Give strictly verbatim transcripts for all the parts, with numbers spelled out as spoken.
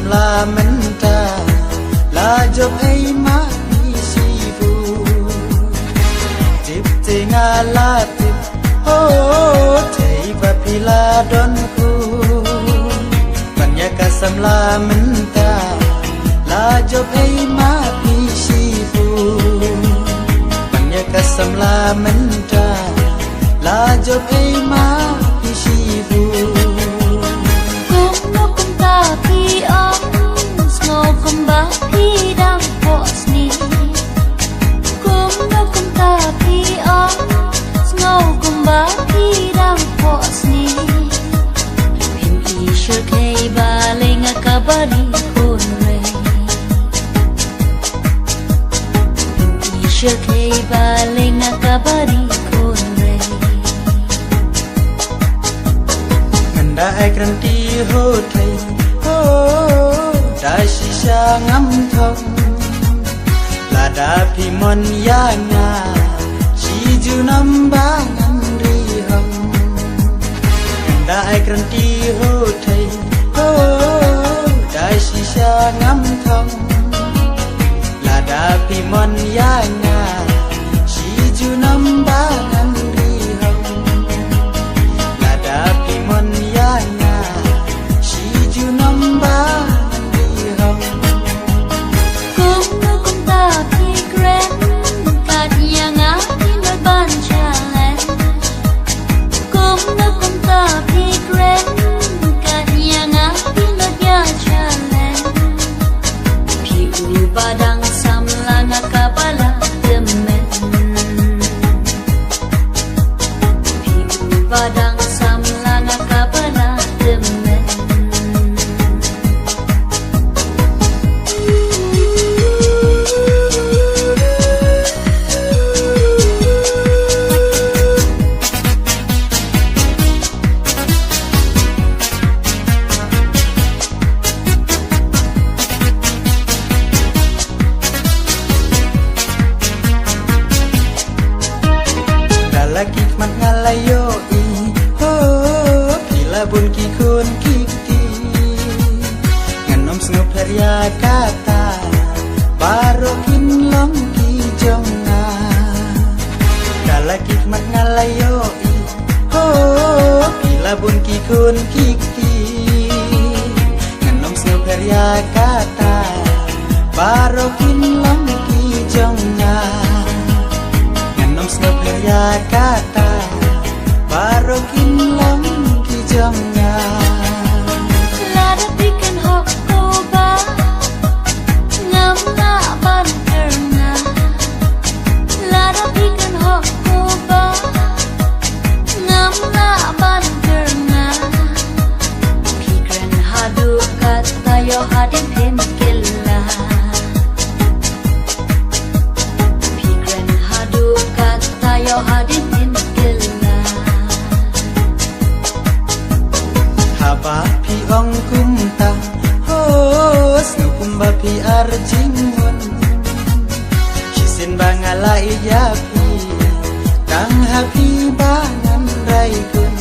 La mynta la jop ei ma phi shibun. Tip te nga la tip, ho, tei ba phi la don khun. Ban ïa ka samla mynta la jop ei ma phi shibun. Ban ïa ka samla mynta la jop ei ma phi shibun. Kumno kumta phi ong, sngew kumba phi dang phohsniew. Kumno kumta phi ong, sngew kumba phi dang phohsniew. Phim i syrkhei ba lei nga kaba ri khun re. Phim i syrkhei ba lei nga kaba ri khun re. Ngan da ai kren ti ho thei, ho, da shisha ngam thong. Lada phi mon ïa nga, shi junom ba ngan ri hom. Ngan da ai kren ti ho thei, ho, da shisha ngam thong. Lada phi mon ïa nga, shi junom ba ngan ri hom. Lada phi mon ïa nga, shi junom ba ngan ri hom. Kumno kumta phi kren, kat ïa nga phi mut ban challenge. Kumno kumta phi kren, kat ïa nga phi mut ïa challenge. Phi u ba dang samla nga kaba la tymmen. Phi u ba dang samla nga kaba la tymmen. Da la ki khmat nga la ïohi, ho, ki la bun ki khun ki kti. Ngan ym sngewpher ïa kata, baroh kin long ki jong nga. Da la ki khmat nga la ïohi, ho, ki la bun ki khun ki kti. Ngan ym sngewpher ïa kata, baroh kin long ki jong nga. Ngan ym sngewpher ïa kata, baroh kin long ki jong nga. Lada phi kren hok ko ba, ngam lah ban kyrngah. Lada phi kren hok ko ba, ngam lah ban kyrngah. Phi kren haduh katta ïoh hadien phim kylla. Phi kren haduh katta ïoh hadien phim kylla. Haba phi ong kumta, ho, sngew kumba phi ar jingmut. Shisien ba nga la ïeit ïa phi, tang ha phi ba ngan rai gun.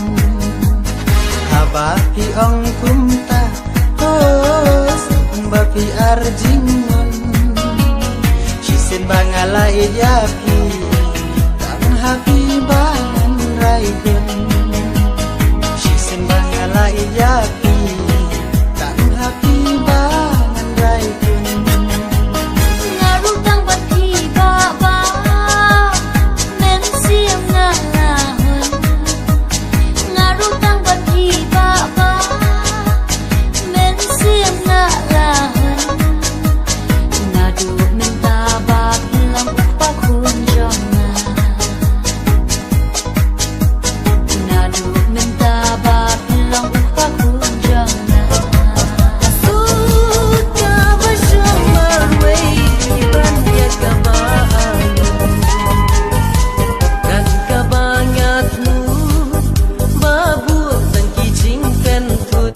Haba phi ong kumta, ho, sngew kumba phi ar jingmut. Shisien ba nga la ïeit ïa phi, tang ha phi ba ngan rai gun. Shisien ba nga la ïeit ïa phi,